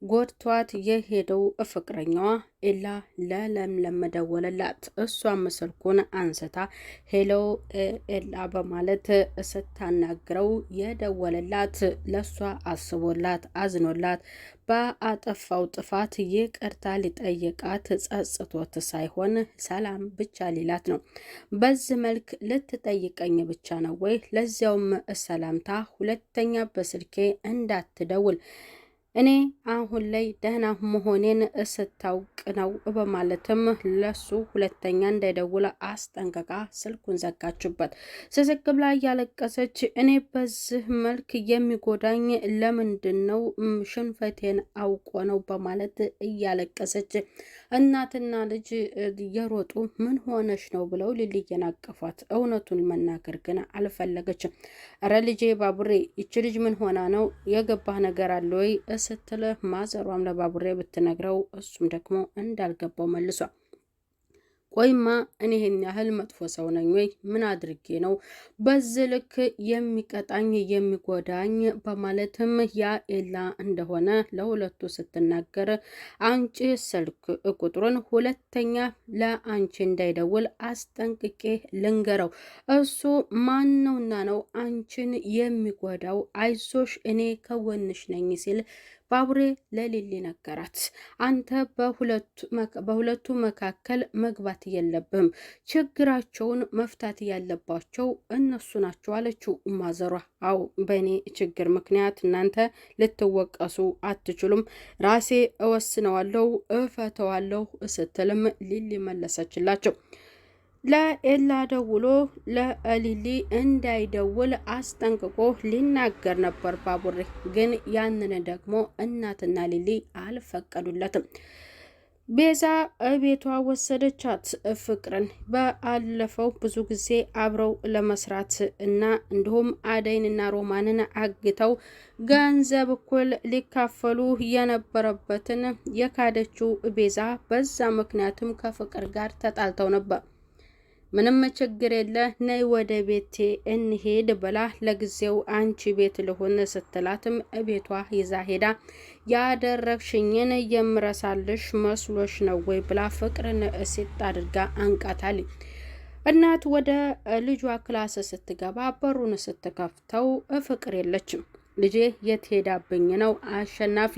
ጎድቷት የሄደው ፍቅረኛዋ ኤላ ለለምለም ደወለላት። እሷም ስልኩን አንስታ hello ኤላ በማለት ስታናግረው የደወለላት ለሷ አስቦላት አዝኖላት በአጠፋው ጥፋት ይቅርታ ሊጠይቃት ጸጽቶት ሳይሆን ሰላም ብቻ ሊላት ነው። በዚህ መልክ ልትጠይቀኝ ብቻ ነው ወይ? ለዚያውም ሰላምታ ሁለተኛ በስልኬ እንዳትደውል እኔ አሁን ላይ ደህና መሆኔን ስታውቅ ነው በማለትም ለሱ ሁለተኛ እንዳይደውል አስጠንቅቃ ስልኩን ዘጋችበት። ስስቅ ብላ እያለቀሰች እኔ በዚህ መልክ የሚጎዳኝ ለምንድን ነው? ሽንፈቴን አውቆ ነው በማለት እያለቀሰች እናትና ልጅ እየሮጡ ምን ሆነሽ ነው ብለው ሊሊዬን አቀፏት። እውነቱን መናገር ግን አልፈለገችም። እረ ልጄ ባቡሬ፣ ይቺ ልጅ ምን ሆና ነው? የገባህ ነገር አለ ወይ ስትል ማዘሯም ለባቡሬ ብትነግረው እሱም ደግሞ እንዳልገባው መልሷል። ቆይማ እኔ ይሄን ያህል መጥፎ ሰው ነኝ ወይ? ምን አድርጌ ነው በዚህ ልክ የሚቀጣኝ የሚጎዳኝ? በማለትም ያ ኤላ እንደሆነ ለሁለቱ ስትናገር አንቺ ስልክ ቁጥሩን ሁለተኛ ለአንቺ እንዳይደውል አስጠንቅቄ ልንገረው። እሱ ማነውና ነው አንቺን የሚጎዳው? አይዞሽ እኔ ከጎንሽ ነኝ ሲል ባቡሬ ለሊሊ ነገራት። አንተ በሁለቱ መካከል መግባት የለብህም፣ ችግራቸውን መፍታት ያለባቸው እነሱ ናቸው አለችው ማዘሯ። አው በእኔ ችግር ምክንያት እናንተ ልትወቀሱ አትችሉም፣ ራሴ እወስነዋለሁ፣ እፈተዋለሁ ስትልም ሊሊ መለሰችላቸው። ለኤላ ደውሎ ለሊሊ እንዳይደውል አስጠንቅቆ ሊናገር ነበር ባቡሬ። ግን ያንን ደግሞ እናትና ሊሊ አልፈቀዱለትም። ቤዛ እቤቷ ወሰደቻት ፍቅርን። በአለፈው ብዙ ጊዜ አብረው ለመስራት እና እንዲሁም አደይንና ሮማንን አግተው ገንዘብ እኩል ሊካፈሉ የነበረበትን የካደችው ቤዛ በዛ ምክንያትም ከፍቅር ጋር ተጣልተው ነበር። ምንም ችግር የለ ነይ ወደ ቤቴ እንሄድ ብላ ለጊዜው አንቺ ቤት ልሆን ስትላትም እቤቷ ይዛ ሄዳ ያደረግሽኝን የምረሳልሽ መስሎሽ ነው ወይ ብላ ፍቅርን እሴት አድርጋ አንቃታል። እናት ወደ ልጇ class ስትገባ በሩን ስትከፍተው ፍቅር የለችም። ልጄ የት ሄዳብኝ ነው አሸናፊ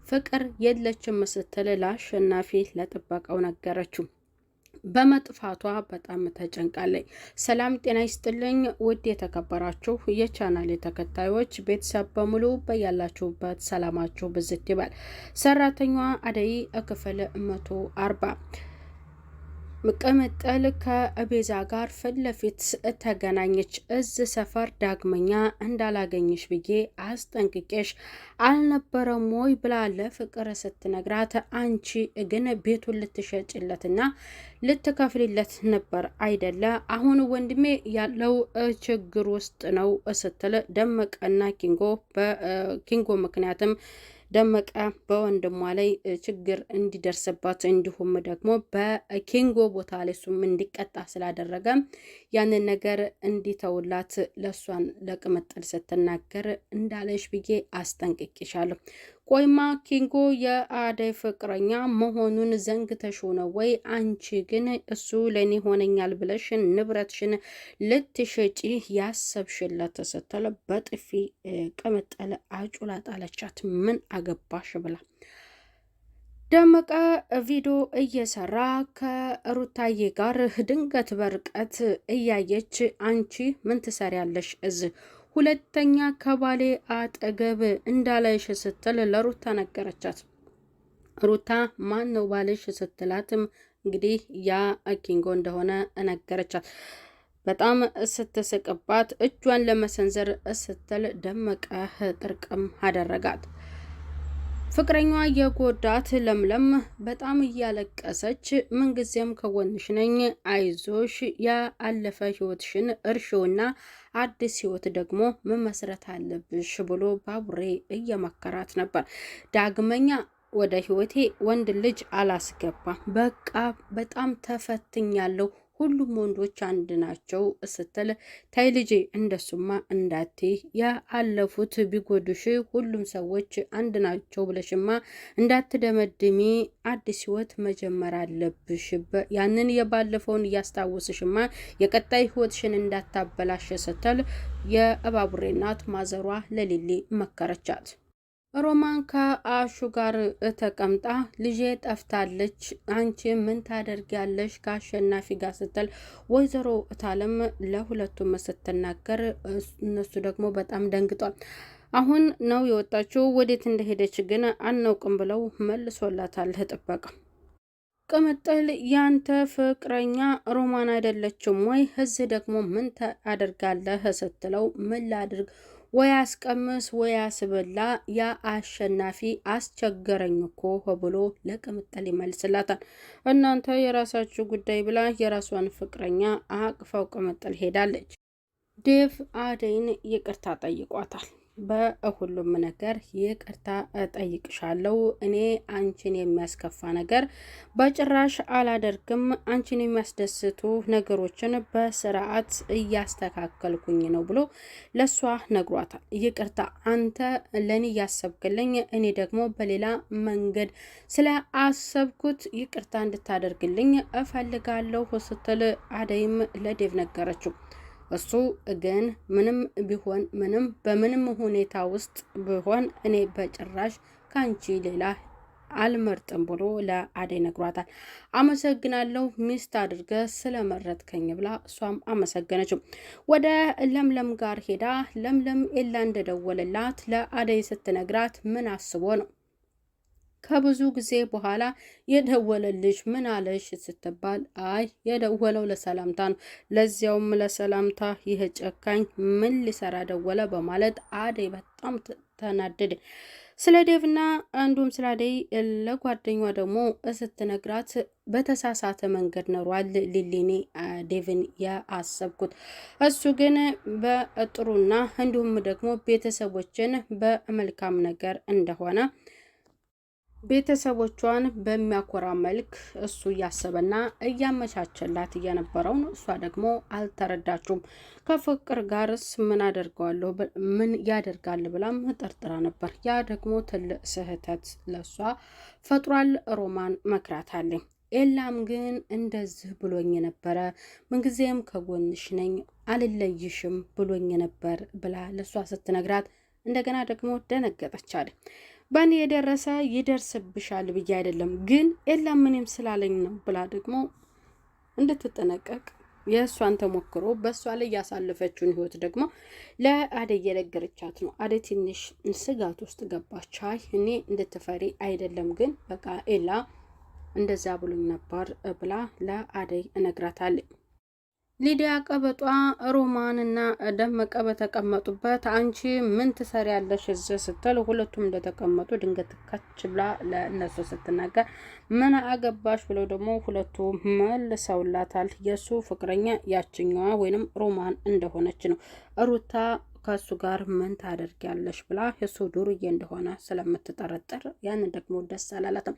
ፍቅር የለችም ስትል ለአሸናፊ ለጥበቃው ነገረችው። በመጥፋቷ በጣም ተጨንቃለች። ሰላም ጤና ይስጥልኝ ውድ የተከበራችሁ የቻናሌ ተከታዮች ቤተሰብ በሙሉ በያላችሁበት ሰላማችሁ ብዝት ይበል። ሰራተኛዋ አደይ ክፍል 140 ቅምጥል ከቤዛ ጋር ፊት ለፊት ተገናኘች። እዝ ሰፈር ዳግመኛ እንዳላገኝሽ ብዬ አስጠንቅቄሽ አልነበረም ወይ ብላ ለፍቅር ስትነግራት፣ አንቺ ግን ቤቱን ልትሸጭለትና ልትከፍልለት ነበር አይደለ? አሁን ወንድሜ ያለው ችግር ውስጥ ነው ስትል ደመቀና ኪንጎ በኪንጎ ምክንያትም ደመቀ በወንድሟ ላይ ችግር እንዲደርስባት እንዲሁም ደግሞ በኪንጎ ቦታ ላይ እሱም እንዲቀጣ ስላደረገ ያንን ነገር እንዲተውላት ለእሷን ለቅምጥል ስትናገር እንዳለሽ ብዬ አስጠንቅቄሻለሁ። ቆይማ ኪንጎ የአደይ ፍቅረኛ መሆኑን ዘንግተሽው ነው ወይ? አንቺ ግን እሱ ለእኔ ሆነኛል ብለሽ ንብረትሽን ልትሸጪ ያሰብሽለት ስትል በጥፊ ቅምጥል አጩላ ጣለቻት። ምን አገባሽ ብላ ደመቀ ቪዲዮ እየሰራ ከሩታዬ ጋር ድንገት በርቀት እያየች አንቺ ምን ትሰሪያለሽ እዚህ ሁለተኛ ከባሌ አጠገብ እንዳላይሽ ስትል ለሩታ ነገረቻት። ሩታ ማን ነው ባልሽ ስትላትም እንግዲህ ያ ኪንጎ እንደሆነ ነገረቻት። በጣም ስትስቅባት እጇን ለመሰንዘር ስትል ደመቀ ጥርቅም አደረጋት። ፍቅረኛዋ የጎዳት ለምለም በጣም እያለቀሰች ምንጊዜም ከጎንሽ ነኝ፣ አይዞሽ፣ ያለፈ ህይወትሽን እርሺውና አዲስ ህይወት ደግሞ መመስረት አለብሽ ብሎ ባቡሬ እየመከራት ነበር። ዳግመኛ ወደ ህይወቴ ወንድ ልጅ አላስገባም፣ በቃ በጣም ተፈትኛለሁ። ሁሉም ወንዶች አንድ ናቸው ስትል ታይ ልጄ እንደሱማ እንዳትይ፣ ያለፉት ቢጎዱሽ ሁሉም ሰዎች አንድ ናቸው ብለሽማ እንዳትደመድሚ፣ አዲስ ህይወት መጀመር አለብሽ። ያንን የባለፈውን እያስታወስሽማ የቀጣይ ህይወትሽን እንዳታበላሽ ስትል የባቡሬ እናት ማዘሯ ለሊሊ መከረቻት። ሮማን ከአሹ ጋር ተቀምጣ ልጄ ጠፍታለች፣ አንቺ ምን ታደርጊያለሽ ከአሸናፊ ጋር ስትል ወይዘሮ እታለም ለሁለቱም ስትናገር እነሱ ደግሞ በጣም ደንግጧል። አሁን ነው የወጣችው፣ ወዴት እንደሄደች ግን አናውቅም ብለው መልሶላታል ጥበቃ። ቅምጥል ያንተ ፍቅረኛ ሮማን አይደለችም ወይ? እዚህ ደግሞ ምን ታደርጋለህ ስትለው ምን ላድርግ ወይ አስቀምስ ወይ አስበላ፣ ያ አሸናፊ አስቸገረኝ እኮ ብሎ ለቅምጥል ይመልስላታል። እናንተ የራሳችሁ ጉዳይ ብላ የራሷን ፍቅረኛ አቅፋው ቅምጥል ሄዳለች። ዴቭ አደይን ይቅርታ ጠይቋታል። በሁሉም ነገር ይቅርታ እጠይቅሻለሁ። እኔ አንቺን የሚያስከፋ ነገር በጭራሽ አላደርግም። አንቺን የሚያስደስቱ ነገሮችን በስርዓት እያስተካከልኩኝ ነው ብሎ ለሷ ነግሯታል። ይቅርታ አንተ ለእኔ እያሰብክልኝ፣ እኔ ደግሞ በሌላ መንገድ ስለ አሰብኩት ይቅርታ እንድታደርግልኝ እፈልጋለሁ ስትል አደይም ለዴቭ ነገረችው። እሱ ግን ምንም ቢሆን ምንም በምንም ሁኔታ ውስጥ ቢሆን እኔ በጭራሽ ከአንቺ ሌላ አልመርጥም ብሎ ለአደይ ነግሯታል። አመሰግናለሁ ሚስት አድርገ ስለመረጥከኝ ብላ እሷም አመሰገነችው። ወደ ለምለም ጋር ሄዳ ለምለም ኤላ እንደደወለላት ለአደይ ስትነግራት ምን አስቦ ነው ከብዙ ጊዜ በኋላ የደወለልሽ ምን አለሽ ስትባል፣ አይ የደወለው ለሰላምታ ነው፣ ለዚያውም ለሰላምታ ይህ ጨካኝ ምን ሊሰራ ደወለ በማለት አደይ በጣም ተናደደ። ስለ ዴቭና አንዱም ስለ አደይ ለጓደኛዋ ደግሞ ስትነግራት በተሳሳተ መንገድ ኖሯል ሊሊኔ ዴቭን ያሰብኩት እሱ ግን በጥሩና እንዲሁም ደግሞ ቤተሰቦችን በመልካም ነገር እንደሆነ ቤተሰቦቿን በሚያኮራ መልክ እሱ እያሰበና እያመቻቸላት እየነበረውን እሷ ደግሞ አልተረዳችውም። ከፍቅር ጋርስ ምን አደርገዋለሁ ምን ያደርጋል ብላም ጠርጥራ ነበር። ያ ደግሞ ትልቅ ስህተት ለሷ ፈጥሯል። ሮማን መክራታለኝ። ኤላም ግን እንደዚህ ብሎኝ ነበረ፣ ምንጊዜም ከጎንሽ ነኝ አልለይሽም ብሎኝ ነበር ብላ ለእሷ ስትነግራት እንደገና ደግሞ ደነገጠች አለ። በእኔ የደረሰ ይደርስብሻል ብዬ አይደለም ግን ኤላ ምንም ስላለኝ ነው ብላ ደግሞ እንድትጠነቀቅ የእሷን ተሞክሮ በእሷ ላይ ያሳለፈችውን ህይወት ደግሞ ለአደይ የነገረቻት ነው። አደይ ትንሽ ስጋት ውስጥ ገባች። አይ እኔ እንድትፈሪ አይደለም ግን በቃ ኤላ እንደዛ ብሎኝ ነበር ብላ ለአደይ እነግራታለች። ሊዲያ ቀበጧ ሮማን እና ደመቀ በተቀመጡበት አንቺ ምን ትሰሪያለሽ እዚህ ስትል ሁለቱም እንደተቀመጡ ድንገት ከች ብላ ለእነሱ ስትናገር ምን አገባሽ ብለው ደግሞ ሁለቱ መልሰውላታል። የእሱ ፍቅረኛ ያችኛዋ ወይንም ሮማን እንደሆነች ነው። ሩታ ከእሱ ጋር ምን ታደርጊያለሽ ብላ የእሱ ዱርዬ እንደሆነ ስለምትጠረጥር ያንን ደግሞ ደስ አላላትም።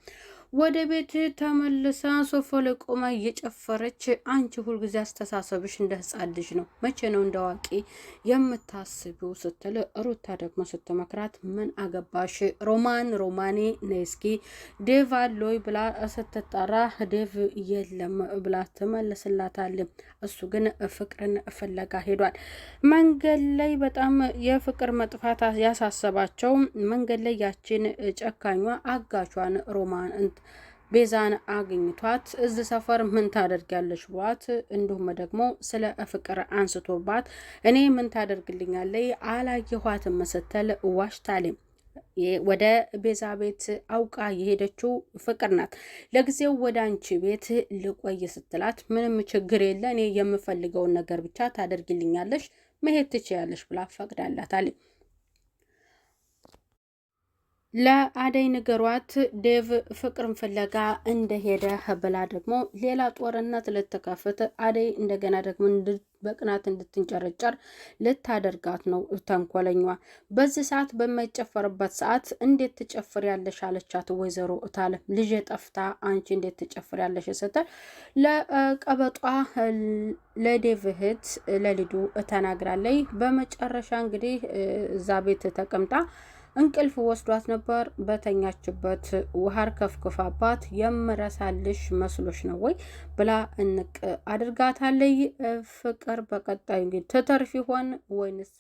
ወደ ቤት ተመልሳ ሶፋ ላይ ቆማ እየጨፈረች አንቺ ሁልጊዜ አስተሳሰብሽ እንደ ሕፃን ልጅ ነው፣ መቼ ነው እንደ አዋቂ የምታስቢው? ስትል ሩታ ደግሞ ስትመክራት ምን አገባሽ ሮማን ሮማኔ ነይ እስኪ ዴቭ አለይ ብላ ስትጠራ ዴቭ የለም ብላ ትመልስላታል። እሱ ግን ፍቅርን ፍለጋ ሄዷል። መንገድ ላይ በጣም የፍቅር መጥፋት ያሳሰባቸው መንገድ ላይ ያችን ጨካኟ አጋቿን ሮማን ቤዛን አግኝቷት እዚህ ሰፈር ምን ታደርጊያለሽ ብሏት፣ እንዲሁም ደግሞ ስለ ፍቅር አንስቶባት እኔ ምን ታደርግልኛለይ አላየኋትም ስትል ዋሽታለች። ወደ ቤዛ ቤት አውቃ የሄደችው ፍቅር ናት። ለጊዜው ወደ አንቺ ቤት ልቆይ ስትላት ምንም ችግር የለ እኔ የምፈልገውን ነገር ብቻ ታደርጊልኛለሽ መሄድ ትችያለሽ ብላ ፈቅዳላታል። ለአደይ ንገሯት ዴቭ ፍቅርን ፍለጋ እንደሄደ ብላ ደግሞ ሌላ ጦርነት ልትከፍት አደይ እንደገና ደግሞ በቅናት እንድትንጨረጨር ልታደርጋት ነው ተንኮለኛዋ። በዚህ ሰዓት በማይጨፈርበት ሰዓት እንዴት ትጨፍሪያለሽ አለቻት ወይዘሮ እታለም። ልጄ ጠፍታ አንቺ እንዴት ትጨፍሪያለሽ ስትል ለቀበጧ ለዴቭ እህት ለሊዱ ተናግራለች። በመጨረሻ እንግዲህ እዛ ቤት ተቀምጣ እንቅልፍ ወስዷት ነበር። በተኛችበት ውሃር ከፍክፋባት የምረሳልሽ መስሎሽ ነው ወይ ብላ እንቅ አድርጋታለይ። ፍቅር በቀጣዩ እንግዲህ ትተርፍ ይሆን ወይንስ